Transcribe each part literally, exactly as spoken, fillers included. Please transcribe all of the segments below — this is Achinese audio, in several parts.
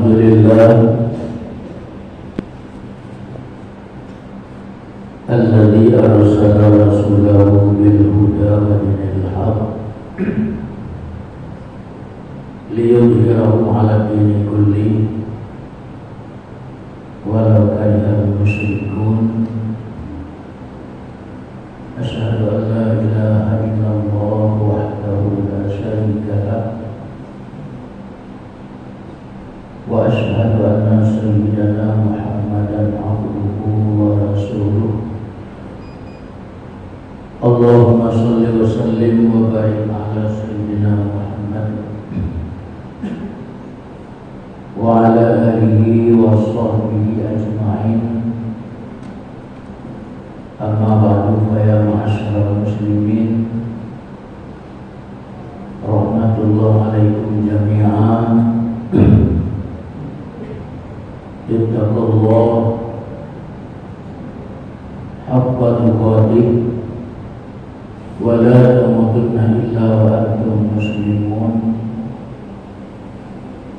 Alhamdulillah, alladzi arsala rasulahu bil huda wa dinil haq liyudhhirahu 'alad dini kulli walau karihal musyrikun. Asyhadu an la ilaha illallah wahdahu la syarika lah. Wa asyhadu anna sayyidana Muhammadan abduhu wa rasuluh. Allahumma shalli wa sallim wa barik ala sayyidina Muhammad wa ala alihi wa sahbihi ajma'in. Amma ba'du, fa ya ma'asyiral muslimin, rahmatullah alaikum jami'an. Ittaqullah haqqa tuqatih wa la tamutunna illa wa antum muslimun.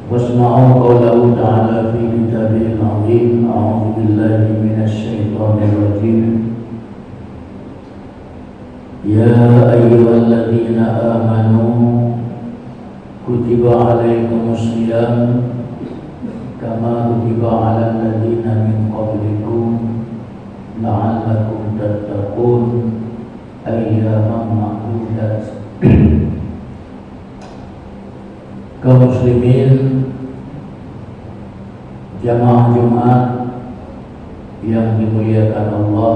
Wasma'u qaulahu ta'ala fi kitabihil azim. A'udzu billahi minasy syaithanir rajim. Ya ayyuhalladzina amanu kutiba alaikumus shiyam kama kutiba alal ladzina min qablikum la'allakum tattaqun. Ayyaman ma'dudat. Kaum muslimin, jamaah Jumat yang dimuliakan Allah,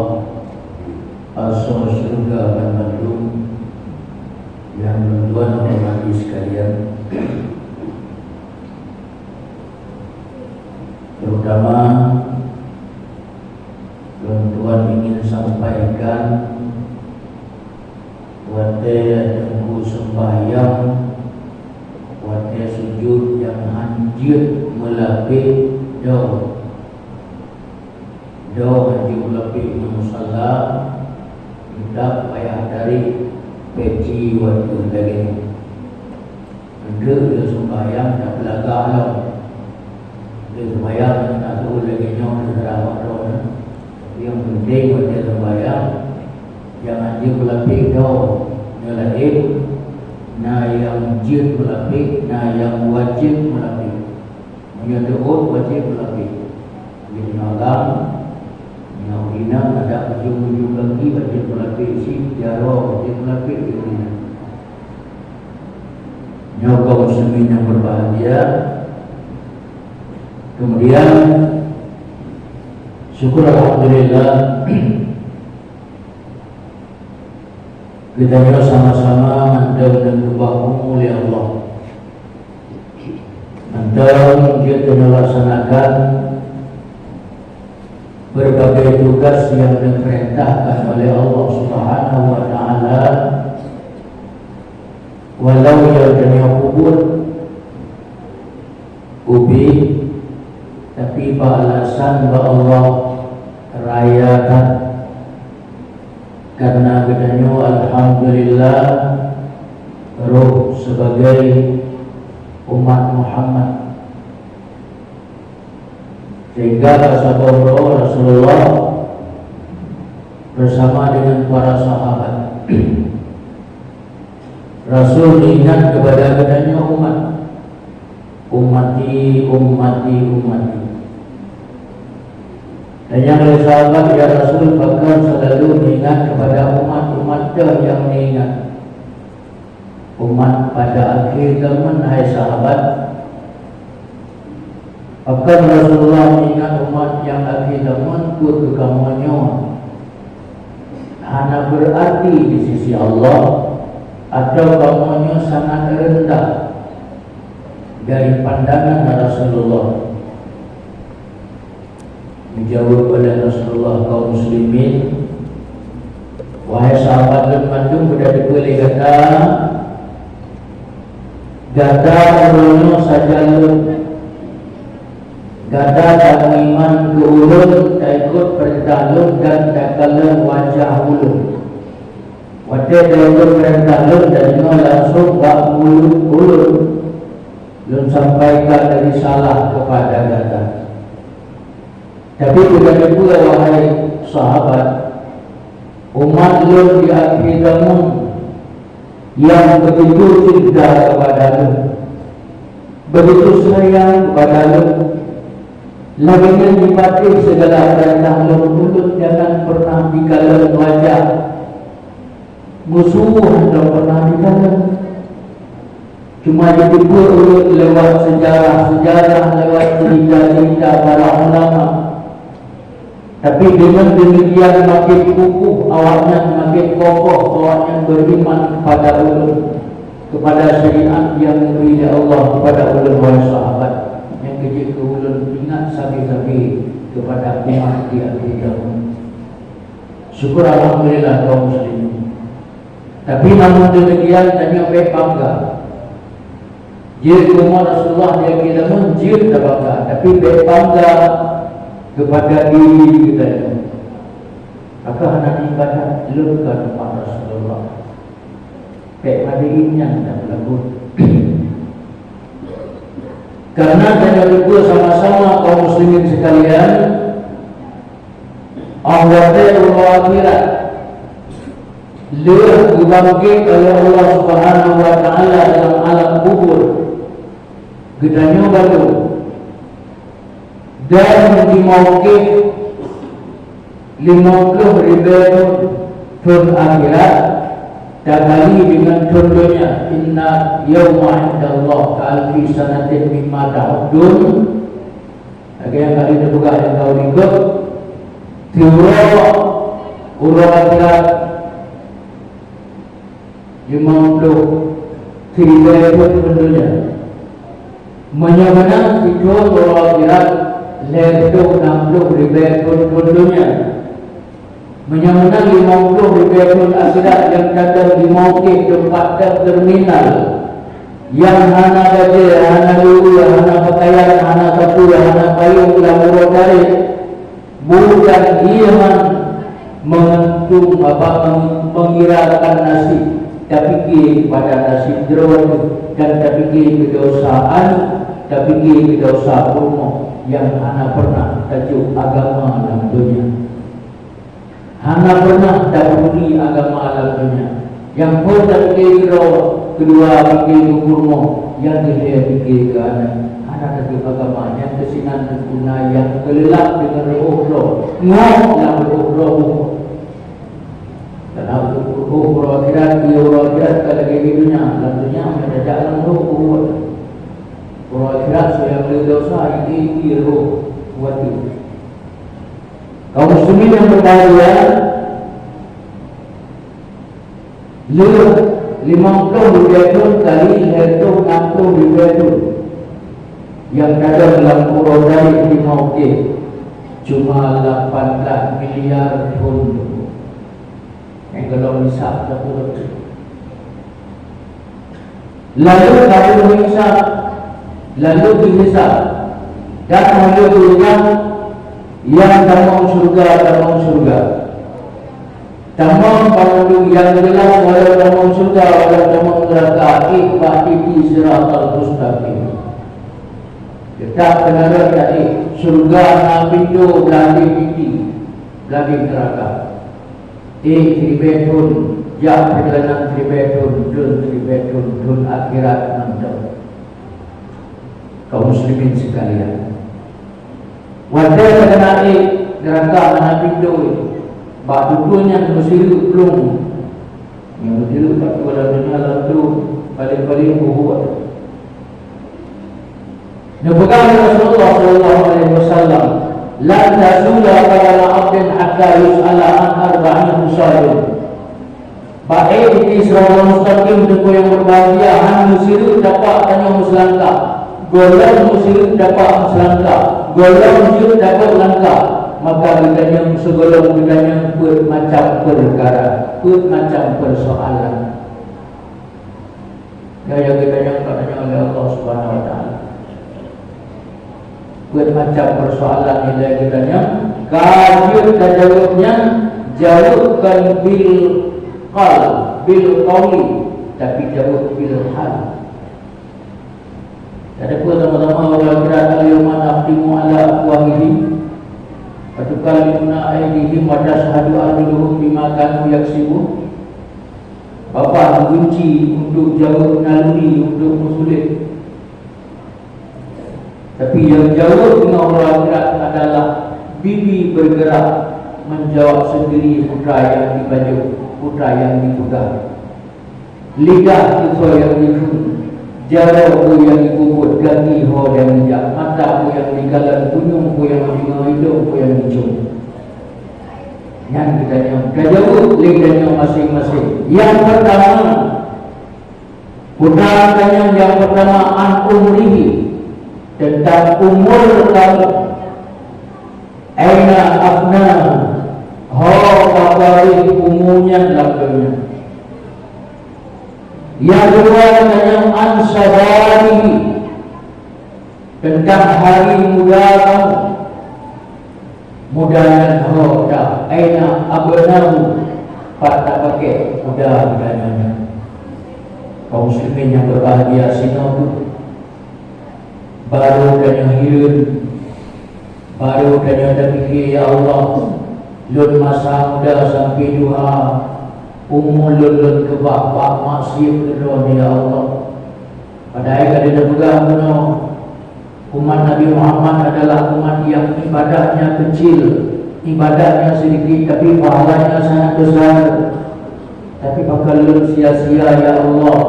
asoe syeuruga banmandum nyang lôn tuan hormati sekalian, terutama lôn tuan ingin sampaikan watèe teungku seumbahyang, watèe sujud nyang hanjeuet meulapéh dhoe. Dhoe hanjeuet meulapéh ngon musalla, mita payah tarek peci watèe lagèe nyoe. Keuneuk lé seumbahyang tapeulagak lom. Lé seumbahyang na seuôt lagèe nyoe, lé seuramat droe nyan. Tapi nyang peunteng watèe seumbahyang, jangan jeuet meulapéh dhoe. Nyoe laén, na nyang jeuet meulapéh, na nyang wajéb meulapéh. Meunyoe teuôt, wajéb meulapéh. Jeuet nyoe agam, nyoe inong, adak ujong-ujong gaki wajéb meulapéh, cit jaroe wajéb meulapéh, jeuet inong. Nyoe kaum muslimin yang berbahagia. Kemudian, syukur alhamdulillah, geutanyoe sama-sama mantong neukeubah umu lé Allah. Mantong jeuet tanyoe laksanakan berbagai tugas yang diperintahkan oleh Allah Subhanahu wa Ta'ala, walau nyang tanyoe peubuet ubit, tapi bak alasan bak Allah raya that. Karena geutanyoe, alhamdulillah, roh sebagai umat Muhammad. Sehingga saboh uroe Rasulullah bersama dengan para sahabat. Rasul ingat kepada geutanyoe umat, "Ummati, ummati, ummati." Tanyong lé sahabat, "Ya Rasul, pakon selalu ingat kepada umat-umat teuh nyang ingat?" Umat pada akhé zaman, hai sahabat. Pakon Rasulullah ingat umat nyang akhé zaman? Peue keu kamoe nyoe hana berarti di sisi Allah, atau kamoe nyoe sangat rendah dari pandangan Rasulullah? Geujaweueb oleh Rasulullah, "Kaum muslimin, wahai sahabat lôn mandum, beutateupeue lé gata, gata uroe nyoe sajan lôn. Gata tameuiman keu ulôn, taikot peurintah lôn dan takalon wajah ulôn. Watée taikot peurintah lôn, tadeungoe langsong bak mulut ulôn." Lôn sampaikan risalah kepada gata. Tapi, beutôi, wahai sahabat, umat lôn di akhé zaman nyang begitu cinta kepada lôn, begitu sayang kepada lôn, lagée nyan jipatéh segala peurintah lôn, ulôn jangan pernah dikalon wajah musuh, jangan pernah dikalon. Cuma jiteupeue ulôn lewat sejarah-sejarah, lewat cerita-cerita para ulama. Tapi deungon demikian, makin kukuh awaknyan, makin kokoh awaknyan beriman kepada ulôn, kepada syariat yang diberi oleh Allah kepada ulôn, wahai sahabat, nyang keujeuet keu ulôn ingat sabe-sabe kepada umat di akhé zaman. Syukur alhamdulillah, kaum muslimin. Tapi namun demikian, tanyoe bék bangga. Jeuet keu umat Rasulullah di akhé zaman, jeuet tabangga, tapi bék bangga kepada diri geutanyoe. Maka hana ibadat lôn ka umat Rasulullah. Bék padé nyan dan lagut. Karena tanyoe teupeue sama-sama, kaum muslimin sekalian, Allah Taala uroe akhirat lheueh geubangkét oleh Allah Subhanahu wa Taala dalam alam kubur, geutanyoe baru dan dimauqif limong ploh ribée thon, thon akhirat takali deungon thon donya. Inna yauma indallah ka alfi sanatin mimma ta'uddun. Lagée nyang ka lheueh teupeugah di kaul ikot, siuroe uroe akhirat limong ploh ribée thon thon donya. Meunyoe meunan sithon uroe akhirat lhée reutôh nam ploh ribée thon thon donya. Meunyoe meunan limong ploh ribée thon akhirat nyang ka dong dimauqif teumpat dong terminal, nyang hana bajée, hana luweue, hana peukayan, hana sapeue, hana payong lam uroe tarek, bukan iman menghitung apa meng-, mengirakan nasib, tapike kepada nasib droe dan tapike keu desya aneuk, tapike keu desya peurumoh nyang hana pernah tajok agama lam donya. Hana pernah tapeduli agama lam donya. Nyang phon tapike keudroe, keudua pike keu peurumoh, nyang keulhée pike keu aneuk. Hana tajok agama, nyang keusinan teupeu na nyang keuleulah deungon reuôh droe. Ngok lam reuôh droe bumoe. Karena reuôh uroe akhirat, di uroe akhirat ka lagée di donya. Lam donya meunyo tajak lam reuôh bumoe. Uroe akhirat soe nyang le desya, di, di reuôh watée. Kaum muslimin yang berbahagia, lheueh limong ploh ribée thon kali lhée reutôh nam ploh ribée thon nyang ka dong lam uroe tarek dimauqif cuma lapan blah miliar thon. Nyang golom hisab sapeue? Lalu ka lheueh hisab, lalu geuhisab, dan meunyoe geuhisab, nyang tamong syeuruga, tamong syeuruga. Tamong banmandum nyang jeulaih, walau tamong syeuruga, walau tamong neuraka, ék bak titi Siratal Mustaqim. Teutap keunarot tadi, syeuruga na pintoe blah deh titi, blah deh neuraka. Ék siribée thon, jak peurjalanan siribée thon, thon siribée thon, thon akhirat mantong. Kaum muslimin sekalian, watée takeuna ék neuraka hana pintoe, bak tutoe nyan meusireuk plueng. Nyang meusireuk bak tutoe lam donya, lam tu paléng-paléng buhot. Neupeugah lé Rasulullah sallallahu alaihi wasallam, "Lan tazula qadama abdin hatta yus'ala an arba'in khisalin." Bak ék titi Siratal Mustaqim, Teungku yang berbahagia, hana meusireuk tapak tanyoe meuseulangkah, gohlom meusireuk tapak meuseulangkah, gohlom jeuet tapak langkah, maka geutanyoe sigohlom geutanyoe peuet macam peukara, peuet macam peusoalan. Gaya geutanyoe ka tanyong lé Allah Subhanahu wa Taala. Peuet macam peusoalan ilée geutanyoe, ka jeuet tajaweueb nyan, jaweueb kon bil qal, bil qauli, tapi jaweueb bil hal. Adapun sama-sama orang berat, "Al-yauma nakhtimu ala afwahihim, wa tukallimuna aidihim, wa tashhadu arjuluhum bima kanu yaksibun." Babah geugunci untuk jaweueb naluri untuk meusulet. Tapi nyang jaweueb ngon orang berat adalah bibi bergerak menjawab sendiri peue nyang jipajoh, peue nyang jipeugah. Lidah peue nyang jikheun, jaroe peue nyang jipeubuet, gaki ho nyang jijak, mata peue nyang jikalon, punyueng peue nyang jideungoe, idong peue nyang jicium. Nyan geutanyoe tajaweueb lé geutanyoe maséng-maséng. Nyang peurtama, peue nyang peurtama, an umrihi, teuntang umur kamu. Aina afna, ho ka habéh umu nyan lam donya. Nyang keudua, tanyong an syababihi, teuntang hari muda kamu. Muda nyan ho ka, aina abnahu, pat tapakék muda geutanyoe nyan. Kaum muslimin nyang berbahagia, sinoe tu baru tanyoe hireuen, baru tanyoe tapike, "Ya Allah, lôn masa muda sampai tuha, umu lôn lôn keubah bak maksiet keudroe, ya Allah." Padahai ka lheueh tapeugah bunoe, umat Nabi Muhammad adalah umat yang ibadahnya kecil, ibadahnya sedikit, tapi pahalanya sangat besar. Tapi pakon lôn sia-sia, ya Allah,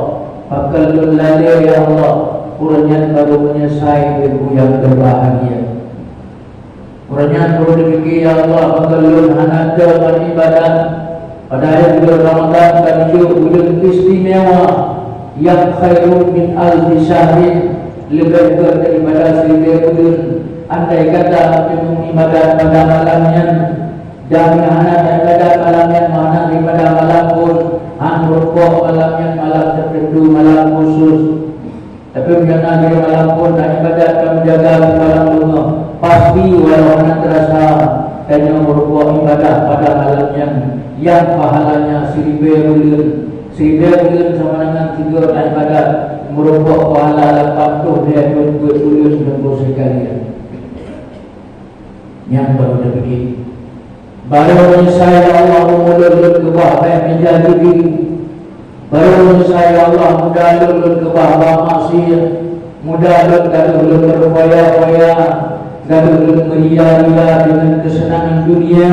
pakon lôn lalée, ya Allah, ureuëng nyan baru meunyeusai, ibu-ibu nyang berbahagia. Ureuëng nyan beureupiké, "Ya Allah, pakon lôn hana teuh ngon ibadat, padahai buleuen Ramadhan ka neujok buleuen istimewa, yang khairun min alfi syahrin, leubeh gét daripada siribée buleuen. Andai kata meunyoe ibadat pada malam nyan, dan hana ibadat malam nyan, hana ibadat malam pun, han meureumpok malam nyan, malam teuteuntu, malam khusus." Tapi meunyoe na lhée malam phon na ibadat dan meujaga simalam beungoh, pasti walau hana teurasa, tanyoe meureumpok ibadat pada malam nyan, nyang pahalanya siribée buleuen. Siribée buleuen sama dengan sigoe na ibadat, meureumpok pahala lapan ploh lhée buleuen, buleuen, buleuen sekalian. Nyan baru tapike. Baru meunyeusai, "Ya Allah, umu lôn lôn keubah bak meujaga diri." Baru meunyeusai, "Ya Allah, muda lôn lôn keubah bak maksiet. Muda lôn ka lheueh lôn berfoya-foya, ka lheueh lôn meuria-ria deungon keuseunangan dunia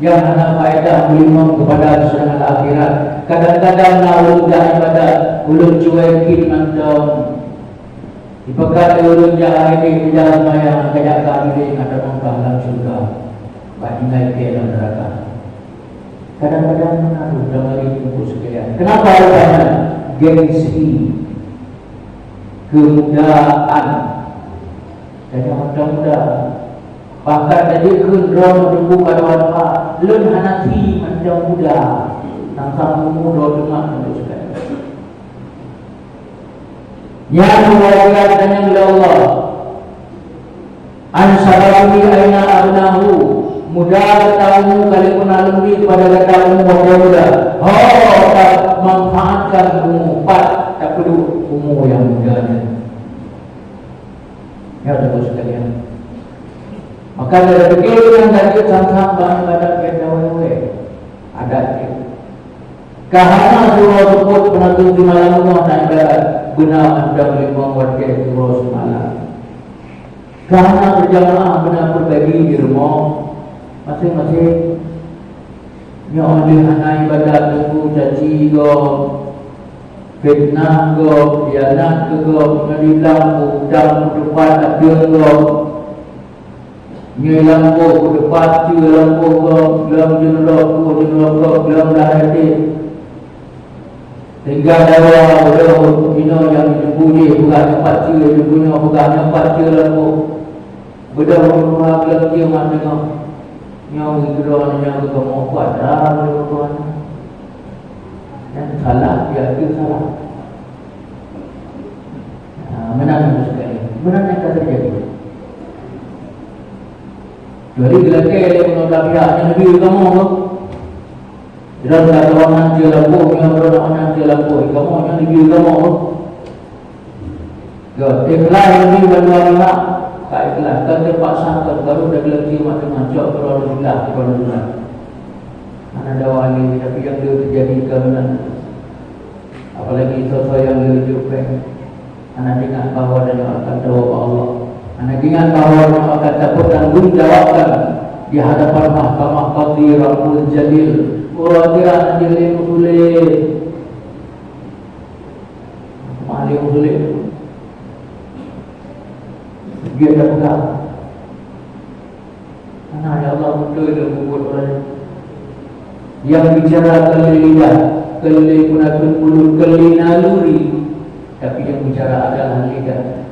nyang hana faedah meulimong keupada keuseunangan akhirat. Kadang-kadang na ulôn jak ibadat, ulôn cuekin mantong." Dipeugah lé ureuëng jahat ini, "Meunyoe seumayang, kajak keu Abu Dhani atau Mekah lam syurga, bak tinggai keu lam neuraka." Kadang-kadang meunaru teuma lé teungku sekalian. Kenapa rupanya? Gengsi, kemudaan. Tanyoe mantong muda. Bahkan tajeuet kheun droe teungku ka dua, "Lôn hana thi mantong muda." Nang sambung muda teuma teungku sekalian. Nyan meuwajibat tanyong lé Allah. An syababihi aina abnahu, muda gata umu ka lheueh peunaklumi kepada gata umu watée muda. Ho ka manfaatkan umu, pat tapeuduek umu nyang muda nyan. Ya, Teungku sekalian. Maka dari pikiran dari sangkang bak ibadat gata wewe. Adat jih. Ka hana sidroe seupôt peunaklumi malam rumoh na ibadat, beuna mantong limong watée sidroe seumalam. Ka hana beujamaah, beuna peubagi di rumoh maséng-maséng. Nyoe lheueh hana ibadat, teungku, caci gob, fitnah gob, khianat keu gob, nyoe di blang peuteupat ateueng gob. Nyoe lam boh peuteupat, ceue lam boh gob, glöm jeuneurob, boh jeuneurob gob, glöm lam até. Sehingga dawa beudôh inoe nyang jipeupuji, peugah nyoe pat ceue, jipeupuji nyoe, peugah nyoe pat ceue lam boh. Beudôh ureueng tuha glöm jeuem mak teungoh. Nyoe geukeudroe nyang geukamoe kuat dah ureueng tuha nyoe. Nyang salah, ya, itu salah. Nah, meunan sekali. Meunan nyang ka teujadi. Jadi geulakée lé meunurot tabiat nyang leubeh kamoe tu. Droe ka kawanan jeulampu, nyang droe kawanan jeulampu, kamoe nyang leubeh kamoe tu. Ikhlas, lebih bantuan ikhlas. Tak ikhlas, kan terpaksa, kan baru dah bilang terima dengan cok, kalau ada bilang, kalau ada bilang. Mana ada wali, tapi yang dia terjadi kemudian. Apalagi sosok yang dia jumpai. Anak ingat bahwa dia akan jawab Allah. Anak ingat bahwa dia akan dapat tanggung jawabkan di hadapan Mahkamah Qadhi Rabbul Jalil. Oh, akhirat nanti dia sulit. Mahkamah dia sulit. Dia dah pegang. Karena ya Allah, betul dia buat orang yang bicara kali lidah, kali gunakan mulut, kali naluri, tapi yang bicara adalah lidah.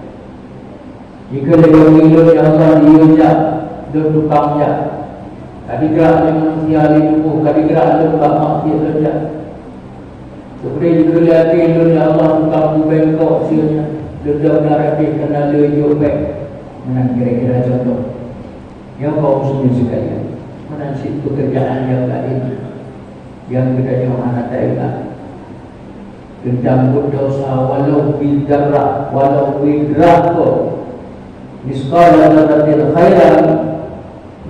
Jika lewat mulut ya Allah, dia jak, dia tukang jak. Tadi gerak dia manusia, dia tubuh, tadi gerak dia bak maksiat dia jak. Kemudian jika lewat mulut ya Allah, tukang bubeng kok sianya, dia dah belah rapi kena lejok bek. Menang kira-kira contoh. Ya kaum muslimin sekalian, meunan cit pekerjaan nyang laén nyang geutanyoe hana taingat. Teuntang buet desya walau bidzarrah, walau bidzarrah ko. Misqala dzarratin khairan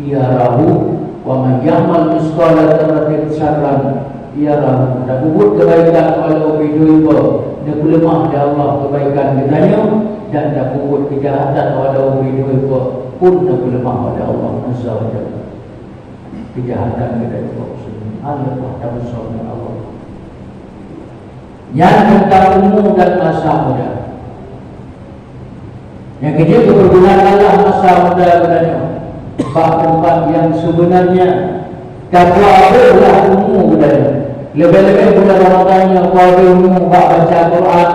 yarahu, wa man ya'mal misqala dzarratin syarran yarahu. Tapeubuet keubaikan walau bidzarrah ko, neupeuleumah lé Allah keubaikan geutanyoe, dan tapeubuet keujahatan walau bidzarrah ko pun neupeuleumah lé Allah Azza wa Jalla. Keujahatan geutanyoe, Allah, Allah. Nyan teuntang umu dan masa muda. Nyang keujeuet geupeuguna Allah masa muda geutanyoe bak teumpat nyang seubeunarnya. Tapuabeulah umu geutanyoe. Leubeh-leubeh bulan Ramadhan nyoe, puabeuh umu bak baca Quran.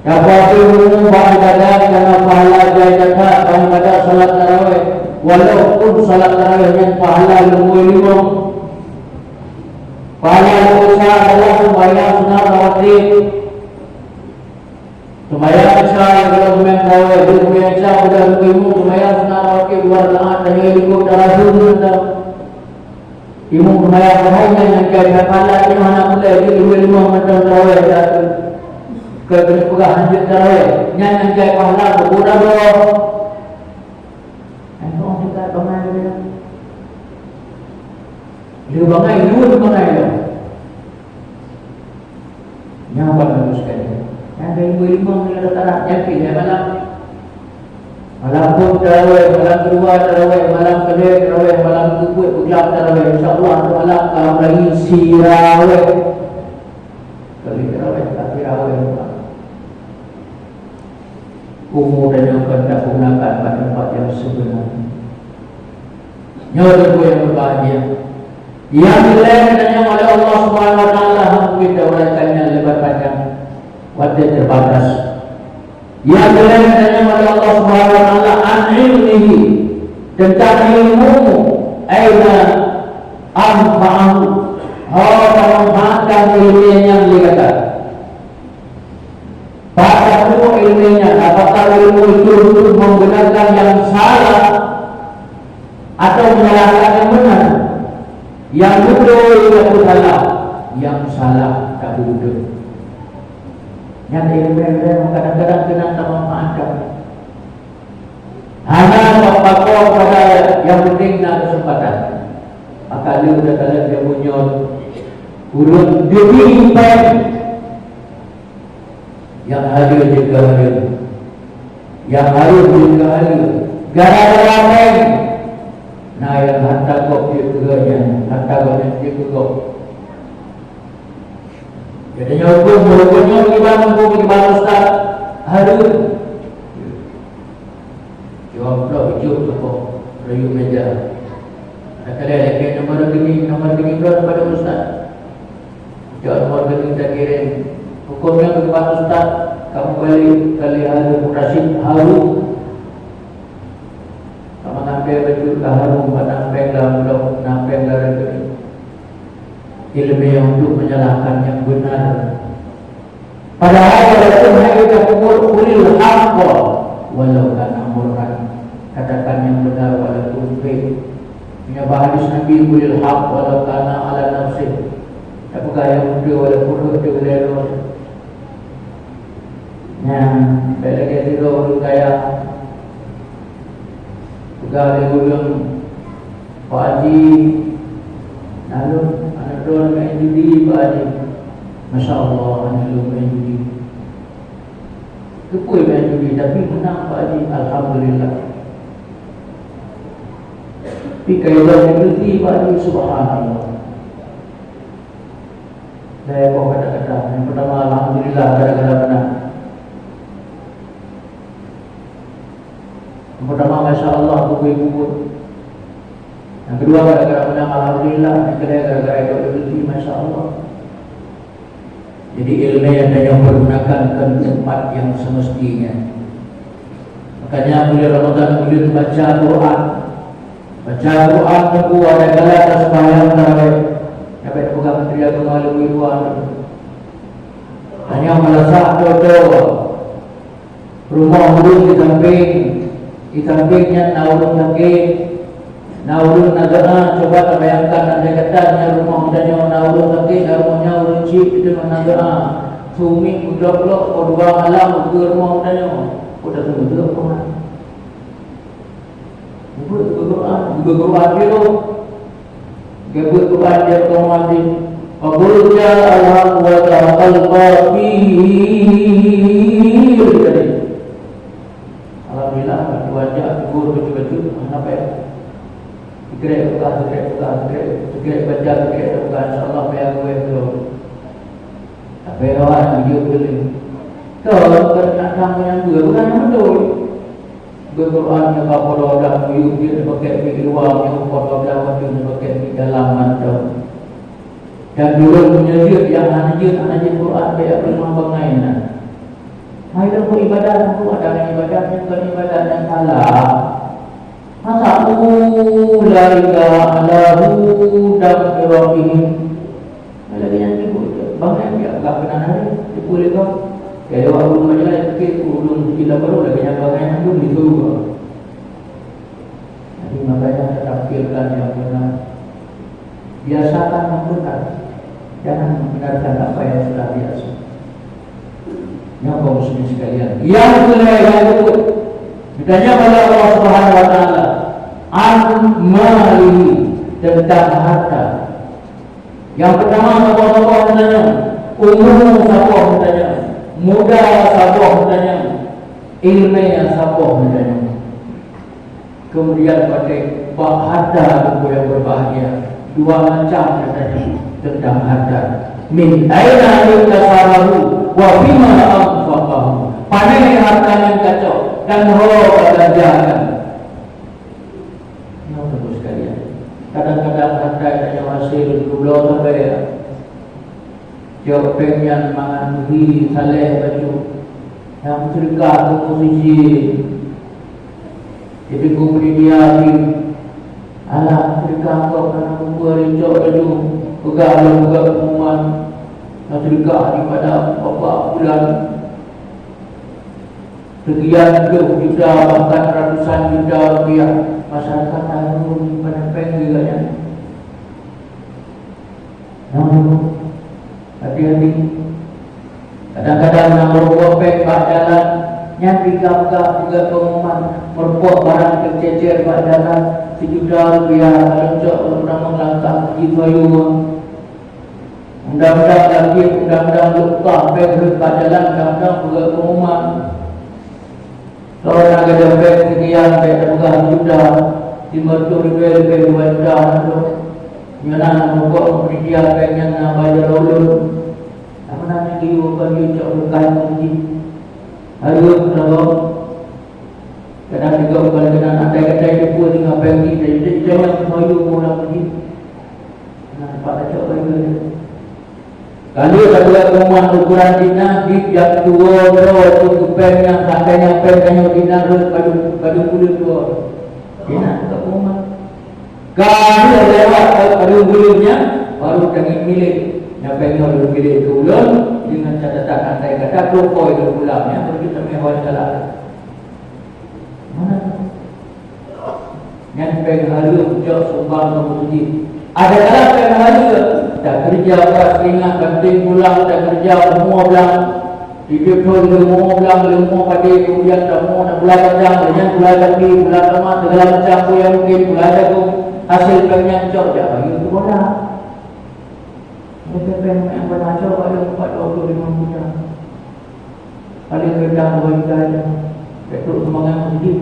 Tapuabeuh umu bak ibadat, karena pahala jai that bak ibadat salat tarawih. Walaupun salat tarawih nyan pahala lumbôi limong. Pahala lumbôi sa adalah seumayang sunat rawatib. Seumayang Isya nyang gohlom seumayang tarawih, di seumayang Isya udah geupeuimum seumayang sunat rawatib dua rakaat, tanyoe likot tarasu mantong. Imum seumayang bohong nyan nyang jai pahala, nyoe hana peureulèe jeuet lumbôi limong mantong tarawih dah tu. Keu keuneuk peugah hanjeuet tarawih, nyan nyang jai pahala beuguna droe. Nyan kong teuka bangai dia. Dia bangai, dua bangai dia. Nyan ban bagus sekali. Nyan dari dua limong ni ada taraf, yakin ya malam. Malam pun tarawih, malam kedua tarawih, malam kedua tarawih, malam keempat pula tarawih. Insya Allah, tu malam ka mulai sirawih. Kali tarawih, tak sirawih. Umu dan yang akan tak gunakan pada tempat yang sebenar. Nyoe teungku nyang berbahagia. Nyang dilèe geutanyoe oleh Allah Subhanahu wa Taala, mungkin tauraikan nyan leubeh panjang, watèe terbatas. Nyang dilèe geutanyoe oleh Allah Subhanahu wa Taala an ilmihi, teuntang ilmu, aina anfa'ahu, ho tamanfaatkan ilmu nyan lé gata. Bak tapeugah ilmu nyan, apakah ilmu itu untuk membenarkan yang salah atau menyalahkan yang benar? Yang beutôi tapeusalah, yang salah tapeubeutôi. Nyan ilmu nyang kadang-kadang keunan tamanfaatkan. Hana tapakoe pada nyang penting na keuseumpatan. Maka lheueh takalon jameun nyoe, ureueng demi péng. Nyang hadir jeuet keu hadir. Nyang harôh jeuet keu hadir. Gara-gara péng, na nyang hareuta gob jeuet keu gobnyan, hareuta gobnyan jeuet keu gob. Jadi nyoe huköm, huköm nyoe bagaimana, huköm bagaimana, Ustaz? Harôh. Jaweueb plôh ijôb teukoh rayeuk meuja. Ada kali lagèe nomor rekening, nomor rekening droe pada ustaz. Jaweueb nomor rekening takirém. Huköm nyan bagaimana ustaz? Kamu balik kali harôh murasib harôh. Kamu ngambil betul ka harôh, pada péng dalam blok, na péng dalam rekening. Ilmu untuk menyalahkan yang benar. Padahai walaupun hai ka peubuet, qulil haqqa walau kana murran. Katakan yang benar walaupun pahit. Meunyoe bak hadis Nabi, qulil haqqa walau kana ala nafsik. Tapeugah nyang beutôi walaupun rhot teuh ulèe droe. Nyan, bèk lagèe sidroe ureueng kaya. Peugah lé ureueng, "Pak Haji, na lôn, aneuk droe main judi, Pak Haji." "Masya Allah, aneuk lôn main judi." "Keupeue main judi, tapi meunang, Pak Haji?" "Alhamdulillah." Tapi kaidah main judi, Pak Haji, subhanallah. Dua boh kata-kata. Yang pertama, alhamdulillah, gara-gara meunang. Yang pertama, masya Allah, bukui bubut. Yang kedua, gara-gara meunang, alhamdulillah. Yang ketiga, gara-gara ikut rezeki, masya Allah. Jadi, ilmu yang tanyoe pergunakan ke tempat yang semestinya. Makanya, bulan Ramadan, ulun baca Quran. Baca Quran teungku, ada kala taseumbahyang tarawih. Sampai peugah Menteri Agama lebih luar. Hanya malasah toto. Rumoh ureueng di samping, di samping nyan na ureueng sakét, na ureueng na geu'a. Cuba tabayangkan, andai kata nyan rumoh geutanyoe na ureueng sakét, na rumoh nyan ureueng chik, di teungoh na geu'a. Sumieng meuglok-glok, po dua malam ukeue rumoh geutanyoe. Udah tunggu-tunggu. Geubeuet Quran, geubeuet Quran jih tu. Geubeuet Quran jih tu mati. Faqul ja'al haq wa zahaqal batil tadi. Alhamdulillah, dua jam tidur betul-betul, hana payah. Sikrek buka, sikrek buka, sikrek, sikrek baca, sikrek buka, insya Allah payah gue tu. Tapi orang hidup dulu. Kau nak datang dengan gue, bukan yang betul. Beuet Quran nyang ka poh dua blah miyueb jeuet neupakèk miet luwa, nyang poh dua blah watèe neupakèk miet dalam mantong. Dan ureueng meunyoe jeuet nyang hana jeuet, hana jeuet Quran, bèk peuleueh bangai na. Hai lôn ibadat, nyan pun ada ibadat nyang kon ibadat nyang salah. Masa ulaika ala hudan min rabbihim. Lagèe nyan teungku, bangai biak gak keunan hari, teupeu lé gob. Kaya awak ulôn majelis, pikir ulôn di dalam baru lagèe nyan bangai mandum di syeuruga. Jadi, makanya tampilkan yang benar. Biasakan yang benar. Jangan membenarkan apa yang sudah biasa. Nyoe kaum muslimin sekalian, yang kedua yang ikut ditanya oleh Allah Subhanahu wa Taala, an malihi, tentang harta. Yang pertama, saboh-saboh neutanyong, umu saboh neutanyong, muda saboh neutanyong, ileumèe saboh neutanyong. Kemudian pakai bak harta, teungku yang berbahagia, dua macam neutanyong tentang harta. Min aina iktasabahu wa fima anfaqahu. Pané harta nyang kacok dan ho ka belanjakan. Nyoe teungku sekalian, kadang-kadang harta nyang hasil dua belas sampai ya. Cok péng nyan mangat bri saleh bacut. Nyang seudeukah teungku sisi. Jadi ku bri dia di alah seudeukah kok kana kumpul cok laju peugah lom peugah pengumuman. Nyang seudeukah daripada bapak bulan. Sekian puluh juta, bahkan ratusan juta rupiah, masyarakat tahu di mana péng juga nyan. Nah, hati-hati. Kadang-kadang na meureumpok péng bak jalan, nyan peugah-peugah juga pengumuman, meureumpok barang teucecer bak jalan, sijuta rupiah, kalau cok meureumpok langkah jipayueng. Undang-undang lagi, undang-undang lumpah, bèk rhot bak jalan, undang-undang peugöt pengumuman. Kalau na gadôh bèk sekian, bèk tapeugah juta, lima ratus ribèe leubeh dua juta, na tu. Nyoe na pokok media bèk nyang na bayar ulôn. Nama na geuyue kon geuyue cok bukan kunci. Hareuem, kadang juga bukan kena andai-andai teupeu teungoh pagi, jadi kita yang kemayu orang pergi. Nah, nampak tak cok lagi. Kalau ada pengumuman ukuran dinas di jam dua bro tu kupeng yang seandainya peng tanyoe dinas rot baju baju kulit dua. Dinas tak pengumuman. Kalau lewat baju kulitnya baru tangi milik. Nyampai nyoe dulu milik tu ulun dengan catatan andai kata toko itu pulang ya, baru kita meh wali salah. Mana? Nyan péng hareuem jok sumbang keu meuseujid. Ada dalam péng hareuem, takeureuja brat keuingat banting tulang, takeureuja bumoe blang. Di depan leumo blang, leumo padé, kemudian tamong na gulai kacang, nyan gulai sapi, gulai tomat, segala macam peue nyang mungkin, gulai jagung, hasil péng nyan cok jak bayeue keu bola. Nyan péng nyang bana cok paling empat ratus lima puluh juta. Paling rendah dua juta aja. Betul sumbangan masjid.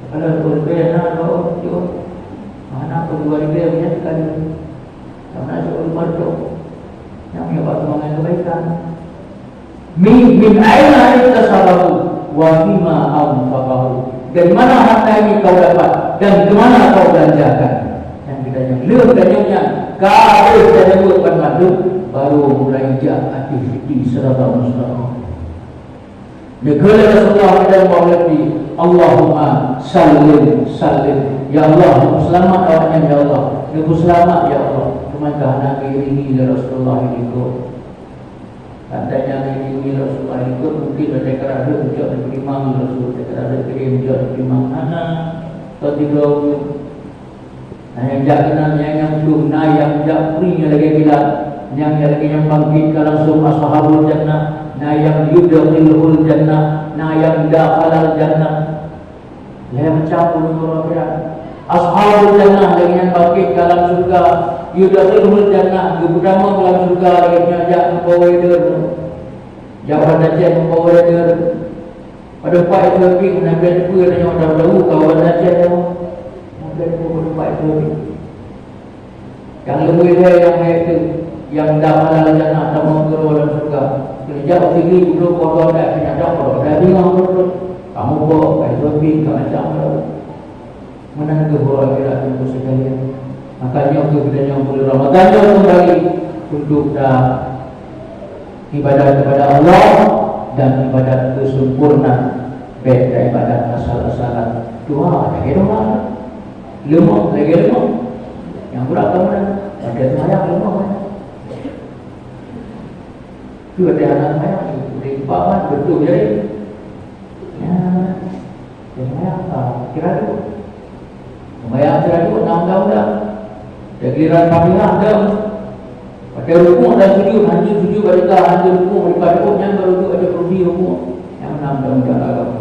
Kalau dua ribu na, dua juta. Mana pun dua ribu punya sekali. Sama aja ulama tu. Yang punya buat sumbangan kebaikan. Min, min aina iktasabahu wa fima anfaqahu. Dari mana harta ini kau dapat dan ke mana kau belanjakan? Nyang geutanyoe, lheueh tanyoe nyan, ka habéh tanyoe banmandum, baru mulai jak ateueh fiti siratal mustaqim. Neugeue lé Rasulullah meudong bak ulèe pih, "Allahumma sallim, sallim." Ya Allah, neupeuseulamat awaknyan, ya Allah. Neupeuseulamat, ya Allah. Teuma ka hana geuiringi lé Rasulullah di likot. Tantang nyang geuiringi Rasulullah di likot, mungkin watèe ka rhot jok neupeutimang Rasul, watèe ka rhot keu lhèe jok neupeutimang. Hana, kon sidroe pih. Na nyang jak keunan, nyang, nyang plueng, na nyang jak puri nyang lagèe kilat, nyang, nyang lagèe nyang bangkét ka langsung ashabul jannah, na nyang yudkhilhul jannah, na nyang dakhalal jannah. Lhèe macam ureueng nuraka. Ashabul jannah lagèe nyang bangkét ka lam syeuruga, yudkhilhul jannah, geupeutamong lam syeuruga lagèe nyang jak ngon power deuh. Jak wan dacet ngon power deuh. Padub pat Etiopia, hana bèe teupeue tanyoe tahu-tahu kawan Aceh nyoe. Hana bèe teupeue padub pat Etiopia. Nyang leubeh lhèe nyang lhèe teuh, nyang dakhalal jannah, tamong keudroe lam syeuruga. Keujak u Sigli, u Dok, u Dok, u Dok, u Dok, u Dok, bingong, u Dok. Kamoe bok, ka Etiopia, ka macam baru. Meunan keuh uroe akhirat, Teungku sekalian. Makajih keuh geutanyoe buleuen Ramadhan nyoe keumbali untuk ta ibadat kepada Allah dan ibadat beusempurna, bèk ta ibadat asal-asalan. Doa lagèe doa, leumoh lagèe leumoh. Nyang beurapa meunan? Watèe seumayang leumoh meunan. Keu watèe hana seumayang, di empat beutôi jadi. Ya. Seumayang, ah, kira tu. Seumayang kira tu, enam tahun dah. Dah giliran Fatihah dah. Watèe rukuk dan sujud, hanjeuet sujud bak teuka, hanjeuet rukuk bak teuka, nyan baru rukuk, ada kursi rukuk. Nyan enam tahun dah agama.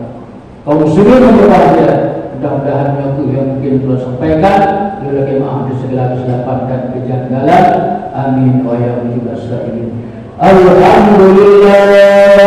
Kaum muslimin yang berbahagia, mudah-mudahan nyoe keuh nyang mungkin ulôn sampaikan. Ulôn lakèe meu'ah di segala kesilapan dan kejanggalan. Amin wa ya mujibas sa'ilin. Alhamdulillah.